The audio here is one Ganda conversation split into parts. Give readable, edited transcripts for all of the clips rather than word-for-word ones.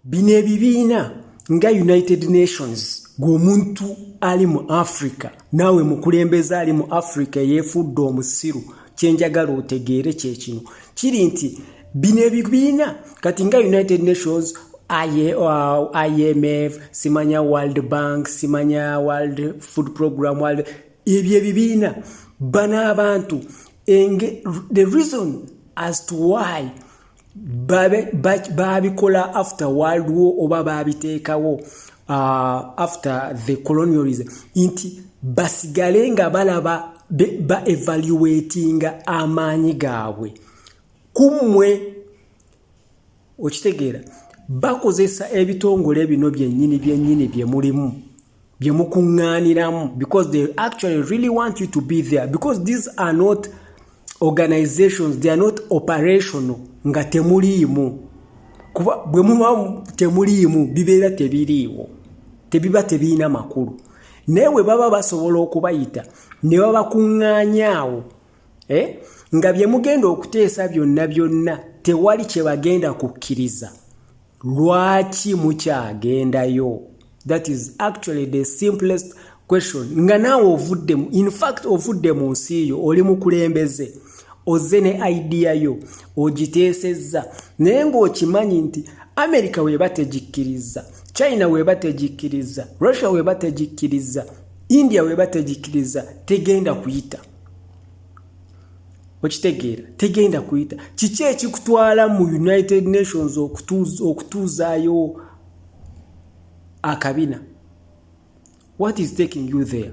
Bino ebibiina nga United Nations, gweomuntu ali mu Africa, naawe mukulembeze ali mu Africa eyeefudde omusiru, kyenjagala otegeere kyekino kiri nti bino ebibiina kati nga United Nations, IMF, simanya World Bank, simanya World Food Program, World, ebyo ebibiina, bano abantu, the reason as to why babikola after World War oba babiteekawo after the colonialism, nti basigale nga balaba ba evaluatinga amaanyi gaabwe kummwe. Okitegeera? Bakozesa ebitongole bino byennyini byennyini bye mulimu, bye mukuŋŋaaniramu, because they actually really want you to be there, because these are not organizations, they are not operational nga temuliimu, kuba bwe muba temuliimu bibeera tebiriiwo, tebiba tebirina makulu. Naye bwe baba basobola okubayita ne babakuŋŋaanyaawo, eh? Nga bye mugenda okuteesa byonna byonna tewali kye bagenda kukkiriza, lwaki mukyagendayo? That is actually the simplest question. Nga naawe ovudde, in fact ovudde mu nsi yo, oli mukulembeze, ozze ne idea yo, ogiteesezza, naye ng'okimanyi nti America weeba tegikkiriza, China weeba tegikkiriza, Russia weeba tegikkiriza, India weeba tegikkiriza, tegenda kuyita. Okitegeera? Tegenda kuyita. Kiki ekikutwala mu United Nations okutuuzaayo akabina? What is taking you there?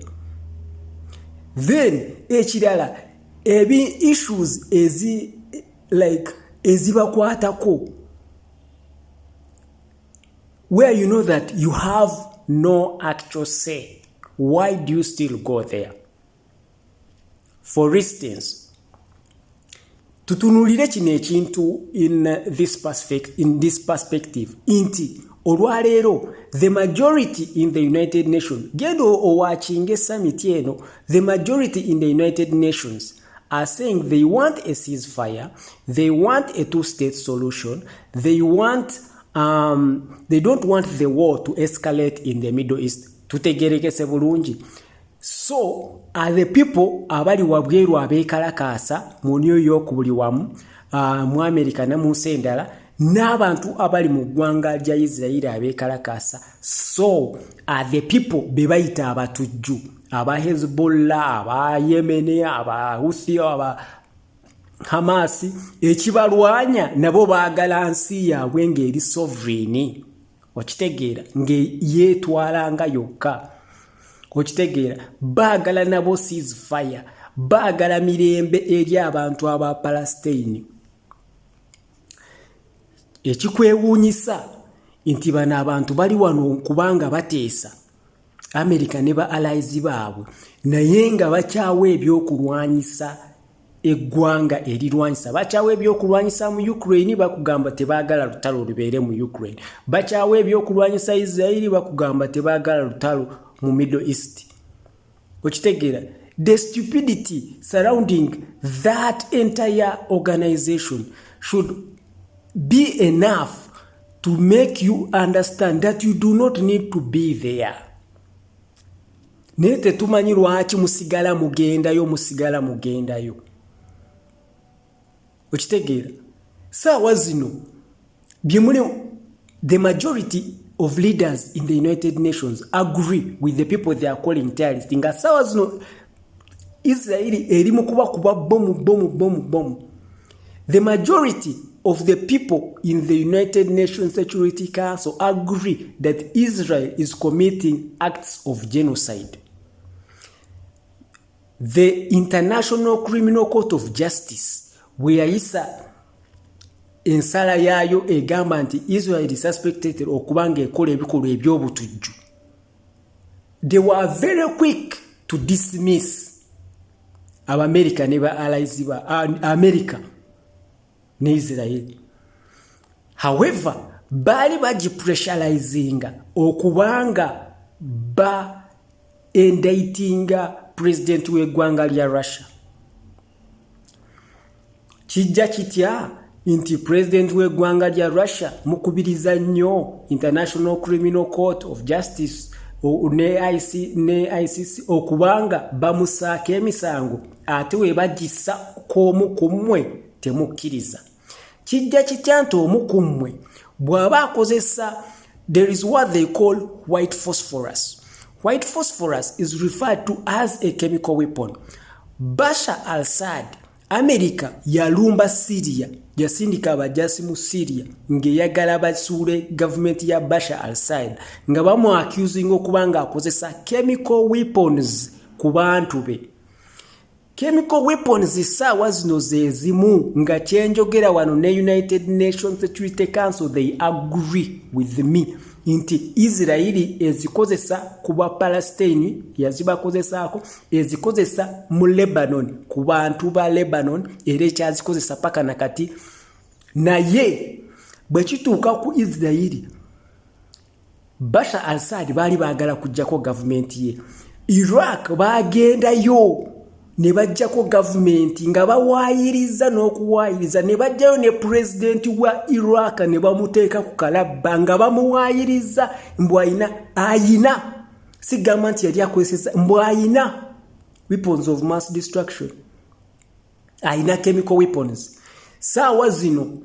Then ekirala, ebi issues ezi like ezibakwatako, where you know that you have no actual say, why do you still go there? For instance, tutunulire kino ekintu in this perspective nti olwaleero the majority in the United Nations, genda owatchinga summit eno, the majority in the United Nations are saying they want a ceasefire, they want a two state solution, they don't want the war to escalate in the Middle East. Tutegerekese bulungi. So are the people abali wabweru abeekalakaasa mu New York, buli wamu mu America ne mu nsi endala, n'abantu abali mu ggwanga lya Isirairi abeekalakaasa. So are the people be bayita abatujju, aba Hezbollah, aba Yemen, aba Huthi, aba Hamasi, ekibalwanya nabo baagala nsi yaabwe ng'eri sovereign. Okitegeera? Ng'yeetwalanga yokka. Okitegeera? Baagala nabo ceasefire, baagala mirembe eri abantu aba Palestine. Ekikwewuunyisa nti bano abantu bali wano kubanga bateesa Amerika ne ba allies baabwe, naye nga bakyawa ebyokulwanyisa eggwanga erirwanyisa, bakyawa ebyokulwanyisa mu Ukraine, bakugamba tebaagala lutalo lubeere mu Ukraine. Bakyawa ebyokulwanyisa Israiri, bakugamba tebaagala lutalo mu Middle East. Okitegeera? The stupidity surrounding that entire organization should be enough to make you understand that you do not need to be there. Naye tetumanyi lwaki musigala mugendayo, musigala mugendayo. Okitegeera? Saawa zino byemuli, the majority of leaders in the United Nations agree with the people they are calling terrorist, nga saawa zino Israeli eri mu kubakuba bomu, bomu, bomu, bomu. The majority of the people in the United Nations Security Council agree that Israel is committing acts of genocide. The International Criminal Court of Justice bwe yayisa ensala yaayo egamba nti Israel suspected okuba ng'ekola ebikolwa eby'obutujju, they were very quick to dismiss Abamerika ne ba allies ba America ne Israel. However, baali bagipressurizinga okubanga ba indictinga president w'eggwanga lya Russia. Kijja kitya Nti pulezidenti w'eggwanga lya Russia mukubiriza nnyo International Criminal Court of Justice ne ICC okubanga bamusaako emisango, ate we bagisa k'omu ku mmwe temukkiriza. Kijja kitya nti omu ku mmwe bw'aba akozesa, there is what they call white phosphorus. White phosphorus is referred to as a chemical weapon. Bashar al-Assad, America yalumba Syria, yasindika abajasi mu Syria ng'eyagala basuule gavumenti ya Bashar al-Assad, nga bamu accusing okuba nga akozesa chemical weapons ku bantu be. Chemical weapons essaawa zino zezimu nga kyenjogera wano ne United Nations Security Council, they agree with me nti Isirairi ezikozesa ku Bapalestine, yazibakozesaako, ezikozesa mu Lebanon ku bantu ba Lebanon, era ekyazikozesa paka nakati. Naye bwe kituuka ku Isirairi, Bashar al-Assad baali baagala kuggyako gavumenti ye. Iraq bagendayo ne bajjako gavumenti nga bawaayiriza n'okuwaayiriza, ne bajjayo ne pulezidenti wa Iraq ne bamuteeka ku kalabba nga bamuwaayiriza mbu ayina, ayina, sigamba nti yali akozeseza, mbu ayina weapons of mass destruction, ayina chemical weapons. Saawa zino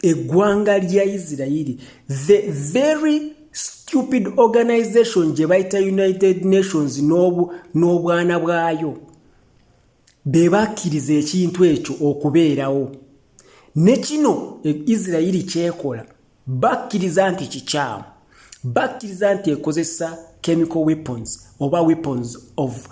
eggwanga lya Isirayiri, the very stupid organization gye bayita United Nations n'obwana bwayo, be bakkiriza ekintu ekyo okubeerawo. Ne kino Isirayiri kyekola, bakkiriza nti kikyamu, bakkiriza nti ekozesa chemical weapons oba weapons of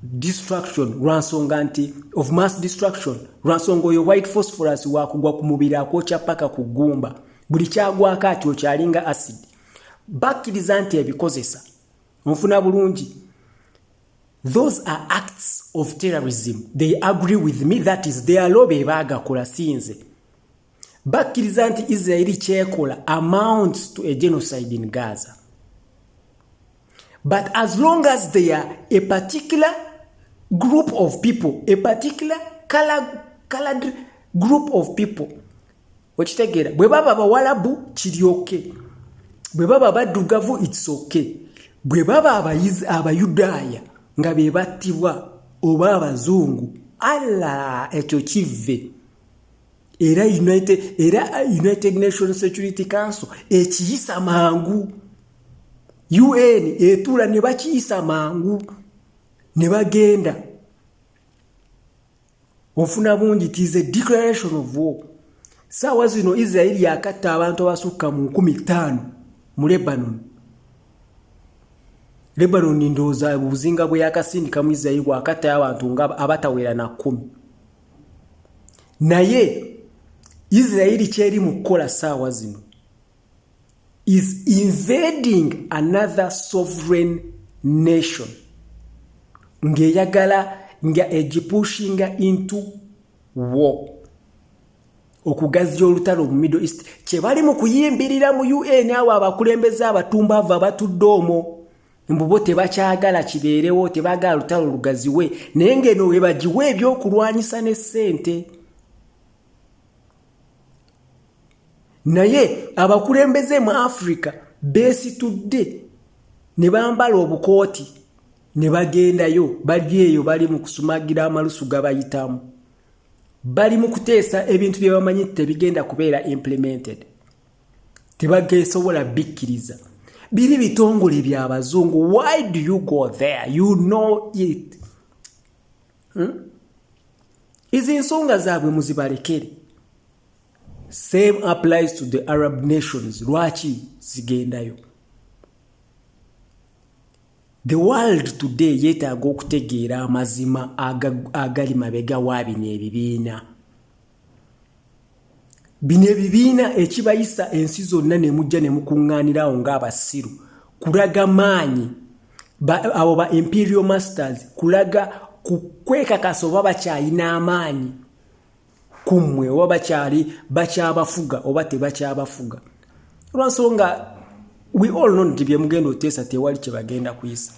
destruction, lwansonga nti of mass destruction, lwansonga oyo white phosphorus wakugwa ku mubiri akwokya paka ku ggumba, buli kyagwako ati okyalinga acid. Bakkiriza nti ebikozesa. Onfuna bulungi? Those are acts of terrorism. They agree with me, that is their law, be baagakola, sinze. Bakkiriza nti Israeli kyekola amounts to a genocide in Gaza, but as long as they are a particular group of people, a particular colored group of people, okitegeera, bwe baba Bawalabu kiri okay, bwe baba baddugavu it's okay, bwe baba Abayudaaya nga be battibwa oba abazungu, alla ekyo kivve. Era United Nations Security Council ekiyisa mangu, UN etuula ne bakiyisa mangu ne bagenda. Ofuna bungi, it is a declaration of war. Saawa zino Isirairi yakatta abantu abasukka mu 5,000 mu Lebanon. Lebanon ndowooza obuzinga bwe yakasindika mu Isirairi bwakattayo abantu nga abatawera na 10. Naye Isirairi kyeri mu kukola saawa zino is invading another sovereign nation, ng'eyagala nga egipushinga into war, okugaziya olutalo mu Middle East, kye bali mu kuyimbirira mu UN. Awo abakulembeze abatumbaavu abatudde omwo mbubo tebakyagala kibeerewo, tebaagala lutalo lugaziwe, naye ng'eno we bagiwa ebyokulwanyisa ne ssente. Naye abakulembeze mu Africa beesitudde ne bambala obukooti ne bagendayo, bali eyo bali mu kusumagira amalusu gabayitamu, bali mu kuteesa ebintu bye bamanyi tebigenda kubeera implemented, tebagesobola bikkiriza. Biri bitongole byabazungu. Why do you go there? You know it, Izi ensonga zaabwe muzibalekere. Same applies to the Arab nations. Lwaki zigendayo? The world today yeetaaga okutegeera amazima agali mabega wa bino ebibiina. Bino ebibiina ekibayisa ensi zonna ne mujja ne mukuŋŋaanirawo ng'abasiru kulaga maanyi abo ba imperial masters, kulaga kwekakasa oba bakyalina amaanyi ku mmwe, oba bakyali bakyabafuga oba tebakyabafuga, lwansonga we all know nti byemugenda oteesa tewali kye bagenda kuyisa.